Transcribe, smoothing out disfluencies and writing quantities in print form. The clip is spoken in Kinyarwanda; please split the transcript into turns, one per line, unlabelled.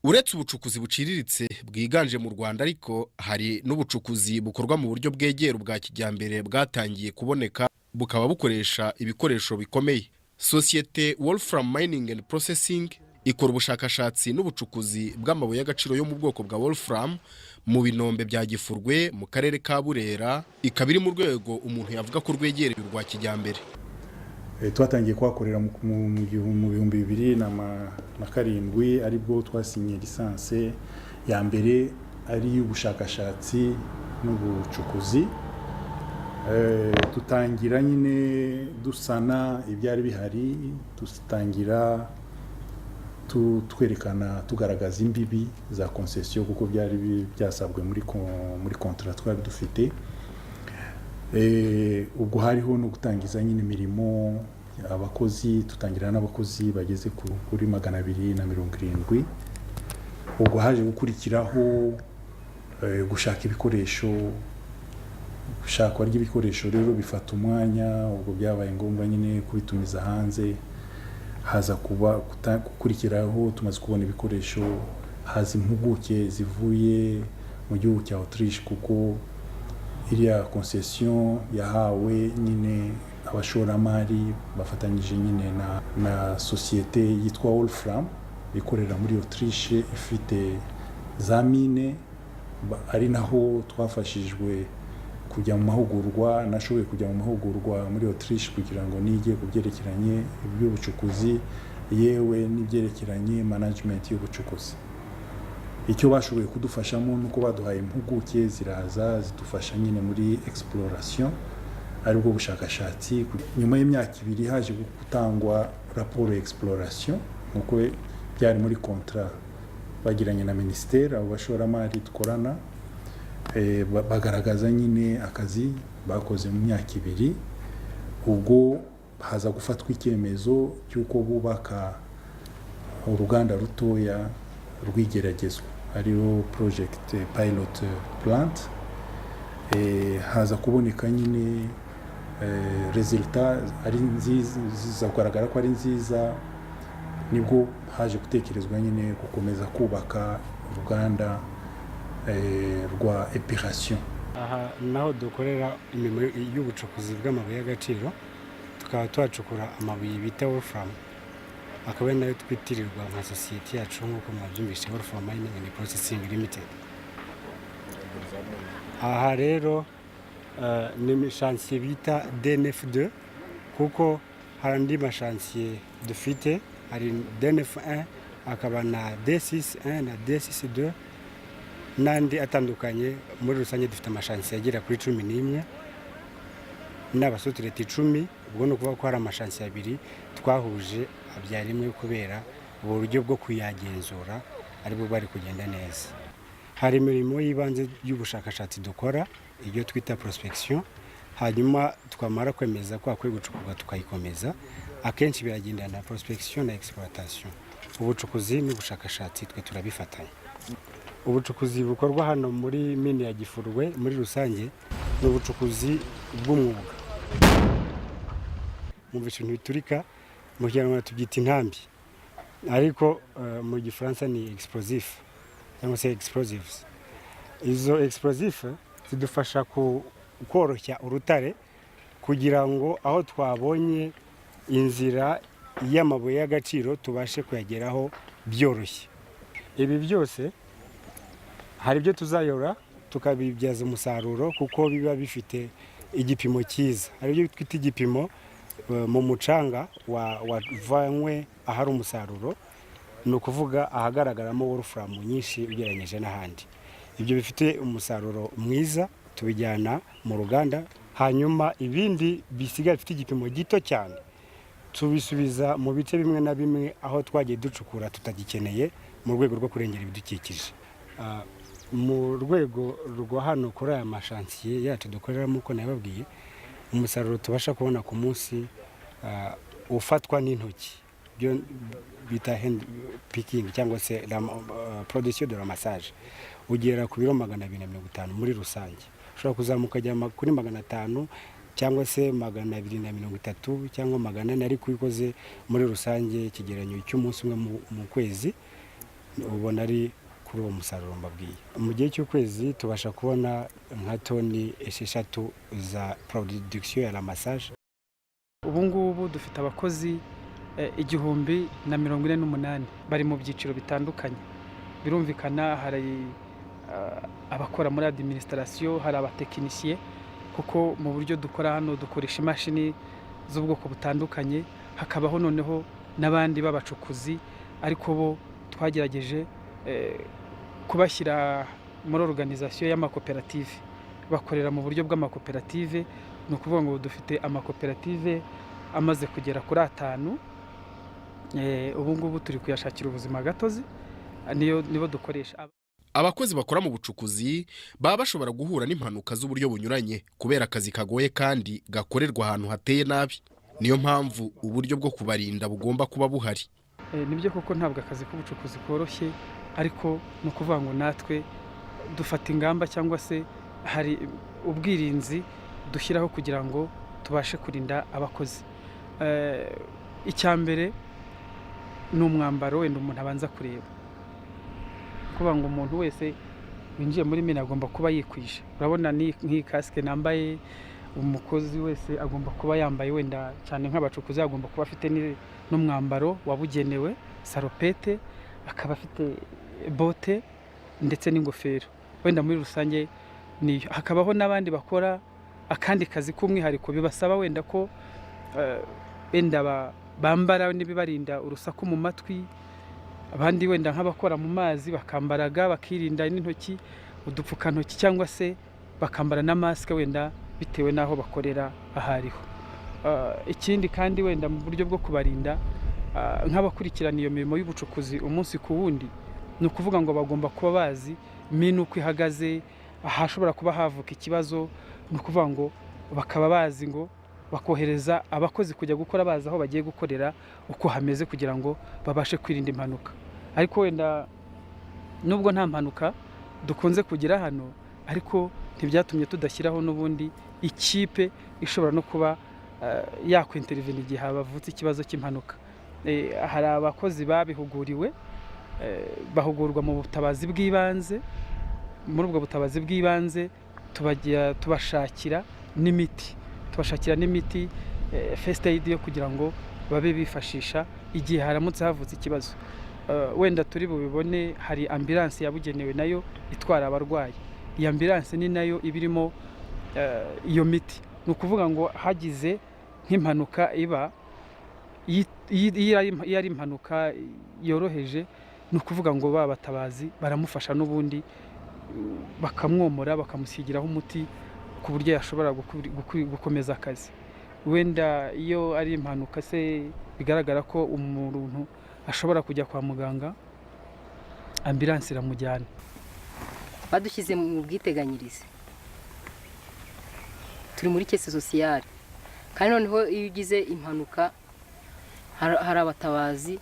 Uretse ubucukuzi buciriritse bwiganje mu Rwanda ariko, hari n'ubucukuzi bukorwa mu buryo bwegera ubwa kijyambere bwatangiye kuboneka, bukaba bukoresha ibikoresho bikomeye. Sosiyete Wolfram Mining and Processing ikora ubushakashatsi n'ubucukuzi bw'amabuye y'agaciro yo mu bwoko bwa Wolfram mu binombe bya Gifurwe mu karere ka Burera, ikaba iri mu rwego umuntu yavuga ko rwegereye urwa kijyambere.
Twatangiye kuhakorera mu 2007, aribwo twasinye licence ya mbere ari iy'ubushakashatsi n'ubucukuzi. Dutangira nyine dusana ibyari bihari, dutangira twerekana, tugaragaza imbibi za concession, kuko byari byasabwe muri contrat twari dufite. Ubwo hariho no gutangiza nyine imirimo, abakozi, tutangira n'abakozi bageze kuri 270. Ubwo haje gukurikiraho gushaka ibikoresho. Gushakwa ry'ibikoresho rero bifata umwanya, ubwo byabaye ngombwa nyine kubitumiza hanze. Haza kuba gukurikiraho, tumaze kubona ibikoresho, haza impuguke zivuye mu gihugu cya Autriche, kuko iriya concession yahawe nyine abashoramari bafatanyije nyine na sosiyete yitwa Wolfram ikorera muri Autriche, ifite za mine, ari naho twafashijwe kujya mu mahugurwa. Nashoboye kujya mu mahugurwa muri Autriche kugira ngo nige ku byerekeranye iby'ubucukuzi, yewe n'ibyerekeranye management y'ubucukuzi. Icyo bashoboye kudufashamo ni uko baduhaye impuguke, ziraza zidufasha nyine muri exploration, aribwo bushakashatsi. Nyuma y'imyaka 2 haje gutangwa raporo ya exploration, nk'uko byari muri contrat bagiranye na minisiteri, abo bashoramari dukorana. Bagaragaza nyine akazi bakoze mu myaka 2. Ubwo haza gufatwa icyemezo cy'uko bubaka uruganda rutoya rw'igeragezwa, ariyo project pilot plant. Haza kuboneka nyine résultat ari nziza, ziza kugaragara ko ari nziza. Nibwo haje gutekerezwa nyine gukomeza kubaka uruganda rwa épuration.
Aha naho dukorera imirimo y'ubucukuzi bw'amabuye y'agaciro, tukaba tuhacukura amabuye bita wolfram, akaba ari nayo twitirirwa nka sosiyete yacu, nk'uko mwabyumvise, Wolfram Mining and Processing Limited. Aha rero ni chantier bita DNF2, kuko hari andi ma chantier dufite, hari DNF1, hakaba na D61 na D62 n'andi atandukanye. Muri rusange dufite ama chantier agera kuri 11 n'aba sous-traitants 10. Ubwo ni ukuvuga ko hari ama chantier abiri twahuje abyara imwe, kubera uburyo bwo kuyagenzura aribwo bari kugenda neza. Hari imirimo y'ibanze y'ubushakashatsi dukora, ibyo twita prospection, hanyuma twamara kwemeza ko hakwiye gucukurwa tukayikomeza. Akenshi biragendana na prospection na exploitation. Ubucukuzi n'ubushakashatsi twe turabifatanya. Ubucukuzi bukorwa hano muri mine ya Gifurwe muri rusange ni ubucukuzi bw'umwuga. Mu bintu biturika, mu Kinyarwanda tubyita intambi, ariko mu Gifaransa ni explosif cyangwa se explosives. Izo explosif zidufasha koroshya urutare, kugira ngo aho twabonye inzira y'amabuye y'agaciro tubashe kuyageraho byoroshye. Ibi byose hari ibyo tuzayora tukabibyaza umusaruro, kuko biba bifite igipimo cyiza. Hari ibyo twita igipimo mu mucanga wavanywe ahari umusaruro, ni ukuvuga ahagaragaramo wolfram nyinshi ugereranyije n'ahandi. Ibyo bifite umusaruro mwiza tubijyana mu ruganda, hanyuma ibindi bisigaye bifite igipimo gito cyane tubisubiza mu bice bimwe na bimwe aho twagiye ducukura tutagikeneye, mu rwego rwo kurengera ibidukikije. Mu rwego rwa hano kuri aya ma chantier yacu dukoreramo, uko nababwiye, umusaruro tubasha kubona ku munsi ufatwa n'intoki, byo bita hand picking cyangwa se production de ramassage, ugera ku biro 250 muri rusange. Ushobora kuzamuka ukajya kuri 500 cyangwa se 230 cyangwa 400, ariko iyo ukoze muri rusange ikigereranyo cy'umunsi umwe mu kwezi. Ubona ari kuri uwo musaruro mbabwiye. Mu gihe cy'ukwezi tubasha kubona nka toni 6 za production ya ramassage.
Ubu ngubu dufite abakozi 1048 bari mu byiciro bitandukanye. Birumvikana, hari abakora muri administration, hari abatekinisiye, kuko mu buryo dukora hano dukoresha imashini z'ubwoko butandukanye. Hakabaho noneho n'abandi b'abacukuzi, ariko bo twagerageje kubashyira muri organisation y'amakoperative, bakorera mu buryo bw'amakoperative. Ni ukuvuga ngo dufite amakoperative amaze kugera kuri atanu. Ubu ngubu turi kuyashakira ubuzima gatozi, niyo nibo dukoresha.
Abakozi bakora mu bucukuzi baba bashobora guhura n'impanuka z'uburyo bunyuranye kubera akazi kagoye kandi gakorerwa ahantu hateye nabi. Niyo mpamvu uburyo bwo kubarinda bugomba kuba buhari.
Nibyo koko, ntabwo akazi k'ubucukuzi koroshye, ariko ni ukuvuga ngo natwe dufata ingamba cyangwa se hari ubwirinzi dushyiraho kugira ngo tubashe kurinda abakozi. Icya mbere ni umwambaro. Wenda umuntu abanza kureba kuvuga ngo umuntu wese winjiye muri mine agomba kuba yikwije. Urabona ni nk'iyi kasike nambaye, umukozi wese agomba kuba yambaye. Wenda cyane nk'abacukuzi, agomba kuba afite n'umwambaro wabugenewe, salopette, akaba afite bote ndetse n'ingofero. Wenda muri rusange niyo. Hakabaho n'abandi bakora akandi kazi k'umwihariko bibasaba wenda ko wenda bambara n'ibibarinda urusaku mu matwi. Abandi wenda nk'abakora mu mazi bakambara gants, bakirinda n'intoki, udupfukantoki, cyangwa se bakambara na masike, wenda bitewe n'aho bakorera aho ariho. Ikindi kandi wenda mu buryo bwo kubarinda, nk'abakurikirana iyo mirimo y'ubucukuzi umunsi ku wundi, ni ukuvuga ngo bagomba kuba bazi mine uko ihagaze, ahashobora kuba havuka ikibazo. Ni ukuvuga ngo bakaba bazi ngo bakohereza abakozi kujya gukora bazi aho bagiye gukorera uko hameze, kugira ngo babashe kwirinda impanuka. Ariko wenda nubwo nta mpanuka dukunze kugira hano, ariko ntibyatumye tudashyiraho n'ubundi ikipe ishobora no kuba yakwenterivena igihe havutse ikibazo cy'impanuka. Hari abakozi babihuguriwe, bahugurwa mu butabazi bw'ibanze. Muri ubwo butabazi bw'ibanze tubashakira n'imiti, first aid, yo kugira ngo babe bifashisha igihe haramutse havutse ikibazo. Wenda turi bubibone, hari ambulance yabugenewe nayo itwara abarwayi. Iyi ambulance ni nayo iba irimo iyo miti. Ni ukuvuga ngo hagize nk'impanuka iba, iyo ari impanuka yoroheje, ni ukuvuga ngo ba batabazi baramufasha n'ubundi, bakamwomora, bakamusigiraho umuti ku buryo yashobora gukomeza akazi. Wenda iyo ari impanuka se bigaragara ko umuntu ashobora kujya kwa muganga, ambulance iramujyana.
Badushyize mu bwiteganyirize, turi muri caisse sociale, kandi noneho iyo ugize impanuka hari abatabazi.